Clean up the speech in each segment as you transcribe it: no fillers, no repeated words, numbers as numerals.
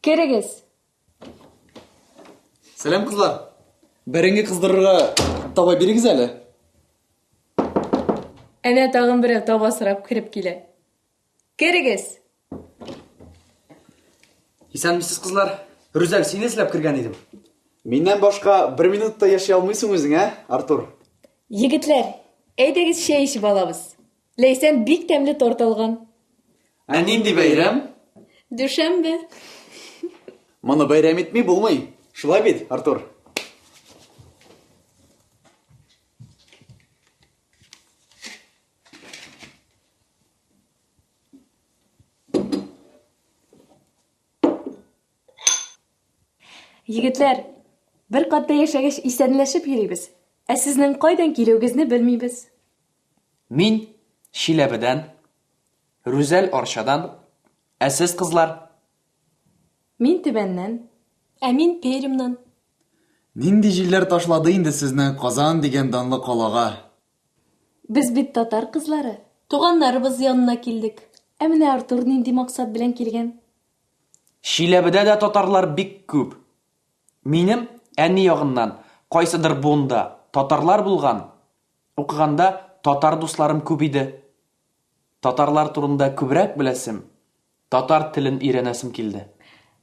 Керегез. Сәлам, кызлар. Бәрәңге кыздырырга таба бирегез әле. Әнә тагын берәү таба сорап кереп килә. Керегез. Исәнмесез, кызлар. Рүзәл, сине эзләп кергән идем. Миннән башка бер минут та яши алмыйсың үзең, ә, Артур? Егетләр, әйдәгез чәй эчеп алабыз. Ләйсән бик тәмле торт алган. Ә нинди бәйрәм? Дүшәмбе. Моны бәйрәм итми булмый. Шулай бит, Артур? Егетләр, бер катта яшәгәч исәнләшеп йөрибез. Ә сезнең кайдан килүегезне белмибез. Мин Чиләбедән, Рүзәл Арчадан. Ә сез, кызлар? Мин Төмәннән. Ә мин Пермьнан. Нинди җилләр ташлады инде сезне Казан дигән данлы калага? Без бит татар кызлары. Туганнарыбыз янына килдек. Ә менә Артур нинди максат белән килгән? Чиләбедә дә татарлар бик күп. Минем әни ягыннан кайсыдыр буында татарлар булган, укыганда татар дусларым күп иде. Татарлар турында күбрәк беләсем, татар телен өйрәнәсем килде.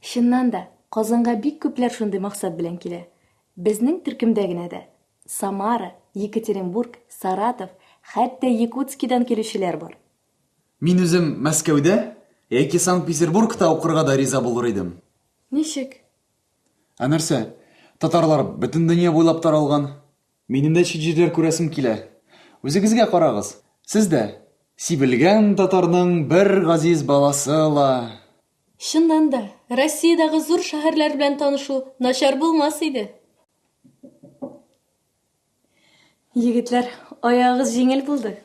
Чыннан да, Казанга бик күпләр шундый максат белән килә. Безнең төркемдә генә дә Самара, Екатеринбург, Саратов, хәтта Якутскидан килүчеләр бар. Мин үзем Мәскәүдә яки Санкт-Петербургта укырга да риза булыр идем. Ничек? Ә нәрсә, татарлар бөтен дөнья буйлап таралган. Минем дә чит җирләр күрәсем килә. Үзегезгә карагыз, сез дә сибелгән татарның бер газиз баласы ла. Чыннан да, Россиядәге зур шәһәрләр белән танышу начар булмас иде. Егетләр, аягыгыз җиңел булды.